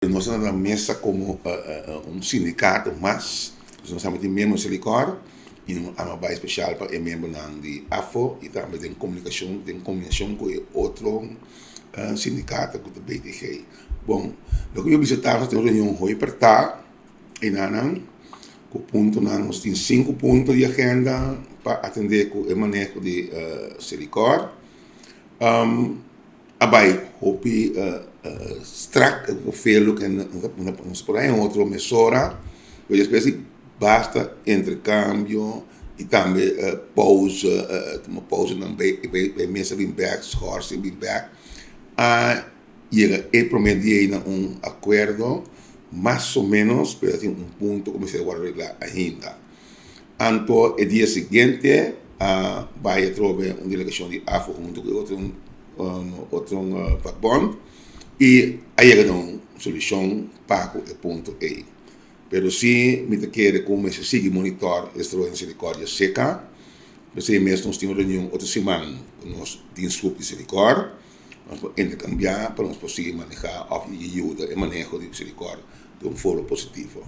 Nos a na mesa komo un sindikato mas, nos tambe tin miembro Selikor i nos a bai spesial pa e miembronan di AFO i tambe den komunikashon, den kombinashon ku e otro sindikato ku ta BTG. Bon, loke mi a bisa ta nos tin un reunion hopi pertá enanan ku puntonan, nos tin sinku punto di agenda pa atendé ku e maneho di Selikor. A bai hopi strak hoeveel loke nos por haña otro mesora, pero despues di basta interkambio i tambe pouze, tuma pouzenan bai mesa bin bek, schorsing bin bek, a yega e prome dia ei na un akuerdo mas o menos, pero tin un punto ku mester wòrdu regla ainda. Anto e dia siguiente a bai atrobe un delegashon di AFO huntu ku e otro otro vakbond i a yega na un solushon pa ku e punto ei. Pero si mi ta kere ku mester sigui monitor e stroa di Misericordia seka. P'esei mes nos tin un reunion otro siman ku nos dienstgroep di Selikor. Nos por interkambiá pa nos por sigui manehá òf yuda e maneho di Selikor den un forma positivo.